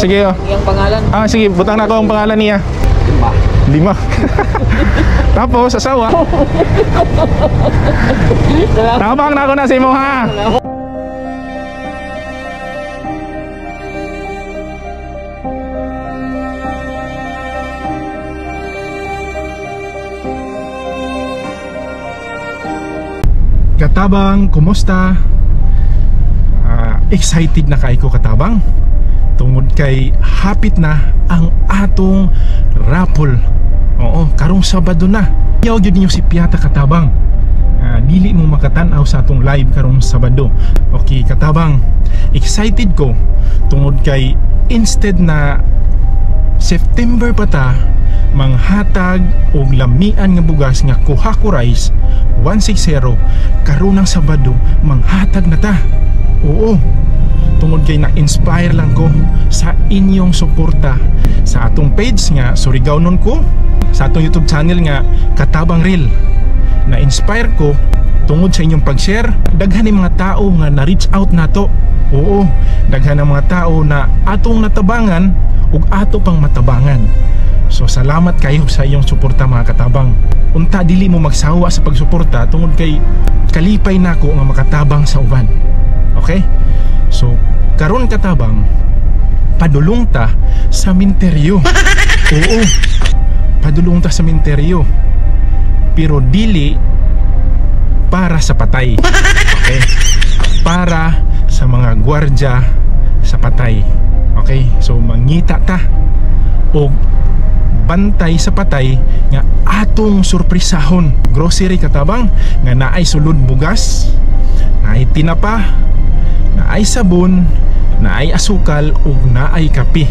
Sige. Oh. Iyang pangalan? Ah, sige, butang na ako ang pangalan niya. Lima. Lima. Tapos asawa. Tabang na ako na sa imo ha. Katabang, kumusta? Excited na kay ko, katabang, tungod kay hapit na ang atong raffle. Oo, karong Sabado na. Yaw gyud ninyo si Piata, katabang. Dili mo makatan-aw sa atong live karong Sabado. Okay, katabang, excited ko tungod kay instead na September pa ta manghatag og lamian nga bugas nga Kohaku Rice 160, karon ng Sabado manghatag na ta. Oo, tungod kay na-inspire lang ko sa inyong suporta sa atong page nga Surigaonon ko, sa atong YouTube channel nga Katabang Real. Na-inspire ko tungod sa inyong pag-share. Daghan ni mga tao nga na-reach out nato. Oo, daghan ng mga tao na atong natabangan ug ato pang matabangan. So salamat kayo sa iyong suporta, mga katabang. Unta dili mo magsawa sa pagsuporta tungod kay kalipay nako nga makatabang sa uban. Okay? So karon, katabang, padulong ta sa minteryo. Oo. Padulong ta sa minteryo. Pero dili para sa patay. Okay? Para sa mga gwardya sa patay. Okay? So mangita ta og bantay sa patay nga atong surpresahon. Grocery, katabang, nga naay sulod bugas, naay tinapa, naay sabon, naay asukal ug naay kape.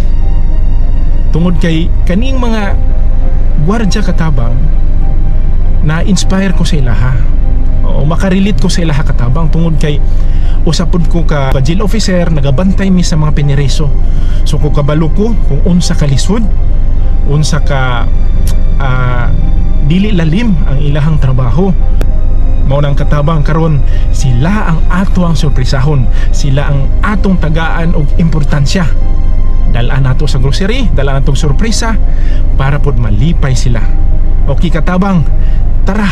Tungod kay kaning mga gwardya, katabang, na-inspire ko sa ilaha. Oo, makarelate ko sa ilaha, katabang, tungod kay usa pud ko ka jail officer, nagabantay mi sa mga pinireso. So ko kabalo ko kung unsa ka lisod, unsa ka dili lalim ang ilahang trabaho. Mao nang, katabang, karon sila ang ato ang surpresahon, sila ang atong tagaan og importansya. Dalaan nato sa grocery, dalaan natong sorpresa para pod malipay sila. Okay, katabang, tara.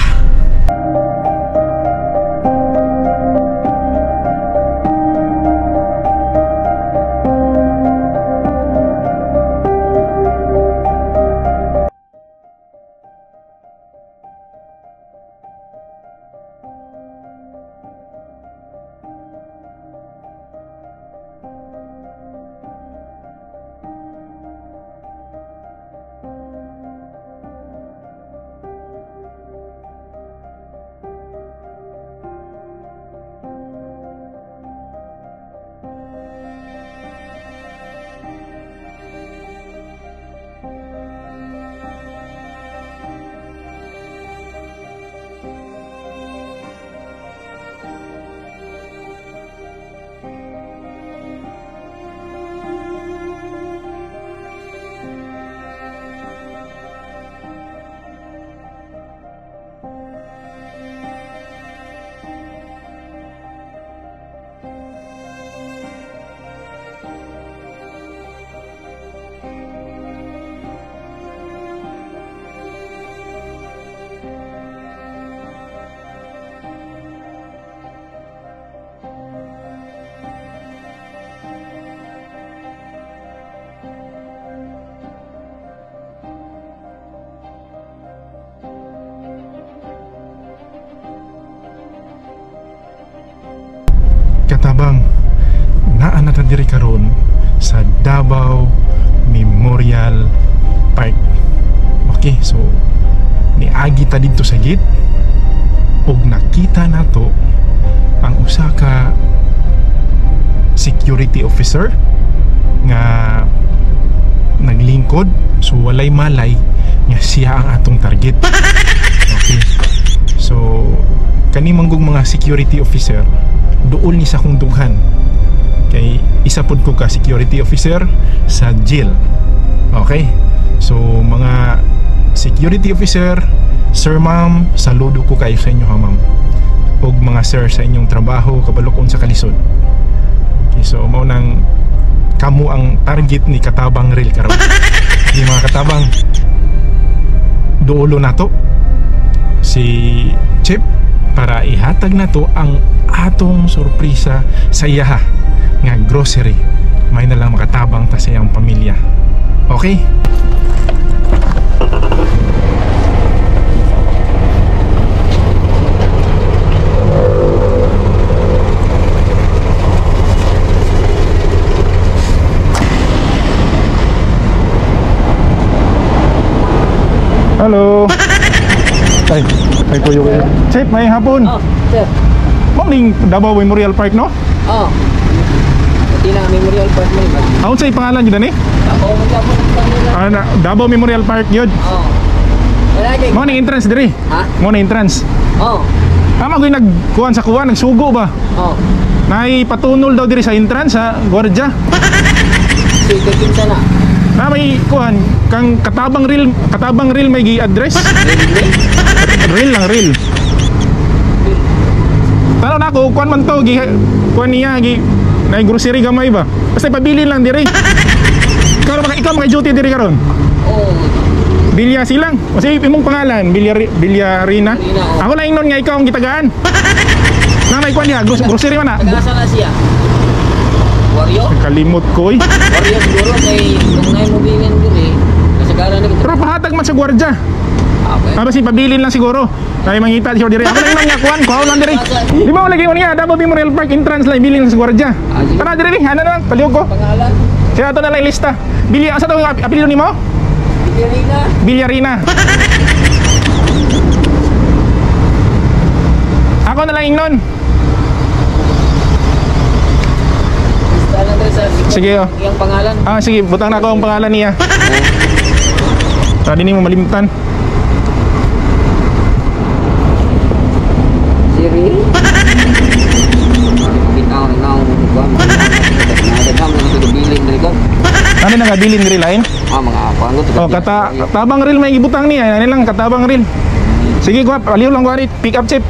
Katabang, naa na ta diri karon sa Davao Memorial Park. Okay, so niagi ta didto sa gate ug nakita nato ang usa ka security officer nga naglingkod. So walay malay nga siya ang atong target. Okay. So kani manggug mga security officer, duol ni sa akong dughan kay isa pud ko ka security officer sa jail. Okay, so mga security officer, sir, ma'am, saludo ko kayo sa inyo ha, ma'am, ug mga sir, sa inyong trabaho, kabalo ko unsa kalisod. Okay, so mao nang Kamo ang target ni Katabang Real karon. Di mga katabang, duolo nato si Chip para ihatag nato ang atong sorpresa sa iyaha nga grocery. May na lang makatabang ta sa iyang pamilya. Okay? Hello. Ay, ay kuyo kayo. Chip, may hapon. Oh, sir. Morning, Davao Memorial Park, no? Oh. Pati na Memorial Park mo. Aon sa pangalan yun, ani? Ako maghapon ang kanila. Ah, na, Davao Memorial Park yun. Oh. Wala kay. Mo ni entrance diri. Ha? Mo ni entrance. Oh. Tama ko yung nagkuhan sa kuwan, nagsugo ba? Oh. Nay patunol daw diri sa entrance sa gwardiya. Sige, kinsa na. Na may kuhan kang katabang real may gi-address. Real lang real. Tanaw na ako, kuan man to, gi kuan niya gi nay grocery gamay ba. Basta pabilin lang diri. Karon maka ikaw maka duty diri karon. Oh. Bilya silang. Kasi imong pangalan, Bilya Bilya Rina. Rina, oh. Ako lang ingnon nga ikaw ang gitagaan. Na may kuan niya, grocery man na. Taga-asa na siya? Warrior? Kalimot ko eh. Warrior siguro kay kung nay mo bingin diri, kasagaran na kita. Pero pahatag man sa gwardiya. Okay. Tapos ipabilin lang siguro. Kaya mangita siya diri. Ako lang ingnon nga kuan, kuha lang diri. Di ba lagi mo niya, Davao Memorial Park entrance lang ibilin lang sa gwardiya. Ah, sige. Tara diri, ano na lang, palihog ko. Pangalan? Siya ato na lang lista. Bilya asa to ang apelyido nimo? Bilya Bilya Rina. Ako na lang ingnon. Lista lang diri sa Sige, oh. Iyang pangalan. Ah, sige, butang na ako ang pangalan niya. Tadi ni mo malimtan. Si Real? Bitaw na ko. Nadagham na ito diri ko. Ano nang gabilin diri lain? Ah, mga kuan ko. Oh, kata tabang reel may gibutang niya. Ano lang katabang reel. Sige, kuha, aliw lang kuha pick up chip.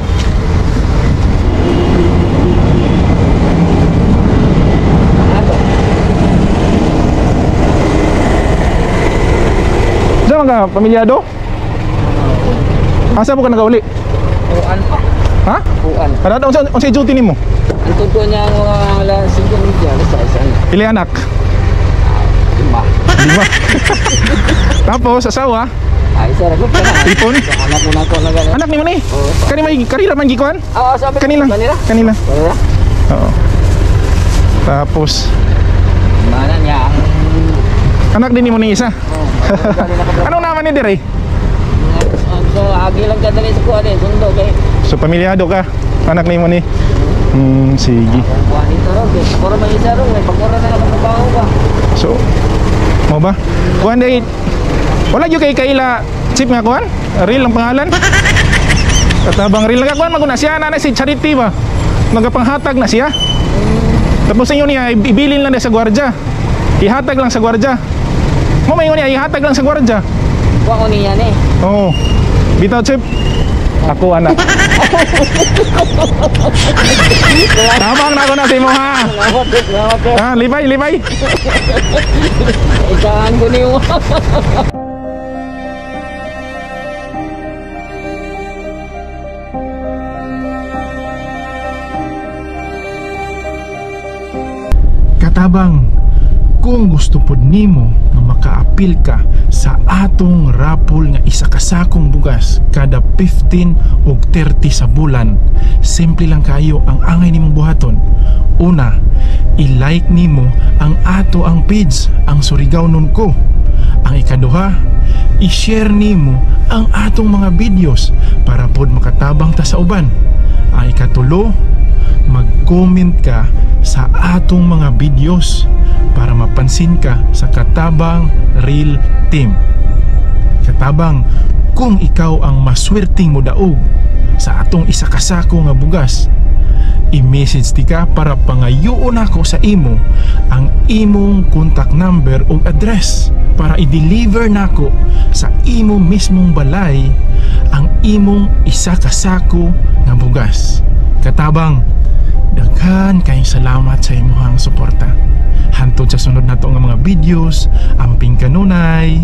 Diyan ka, pamilyado? Asa po ka nagauli? Kuan pa. Ha? Kuan. Kada unsa unsa duty nimo? Ang tuto niya ang mga alas 5:30, alas 6 ano. Pili anak? Lima. Lima. Tapos asawa? Ay, sir, ako pa na. Ipon? Anak mo na ako na gano'n. Anak nimo ni? Oo. Kani may karira man gikuan? Oo, sabi ko, Kanila. Kanila. Kanila. Kanila. Oo. Tapos Mana niya ang anak din nimo ni isa. Oh, kanila ka. Anong naman ni dire? So, agi lang kadali sa kuan eh, sundo kay. So pamilyado ka. Anak nimo ni. Sige. Kuan dito ro, kay pagkura may isa ro, may pagkura na lang trabaho ba. So mo ba? Kuan day. Wala gyud kay kaila chip nga kuan? Real ang pangalan. Katabang real nga kuan maguna siya na si Charity ba. Nagapanghatag na siya. Tapos inyo niya ibilin lang na sa gwardiya. Ihatag lang sa gwardiya. Mo may niya ihatag lang sa gwardiya. Kuan ko niya ni. Oo. Bitaw chip. Ako anak. Tabang na ako na si mo ha. Salamat, salamat. Ah, libay, libay. Isahan ko niyo. Katabang, kung gusto pod nimo nga makaapil ka sa atong rapol nga isa ka sakong bugas kada 15 og 30 sa bulan, simple lang kayo ang angay nimong buhaton. Una, i-like nimo ang ato ang page, ang Surigao Nun Ko. Ang ikaduha, i-share nimo ang atong mga videos para pod makatabang ta sa uban. Ang ikatulo, mag-comment ka sa atong mga videos para mapansin ka sa Katabang Real Team. Katabang, kung ikaw ang maswerteng modaog sa atong isa ka sako nga bugas, i-message ti ka para pangayoon ako sa imo ang imong contact number o address para i-deliver nako sa imo mismong balay ang imong isa ka sako nga bugas. Katabang, daghan kayong salamat sa imuhang suporta. Hantod sa sunod nato nga mga videos, amping kanunay.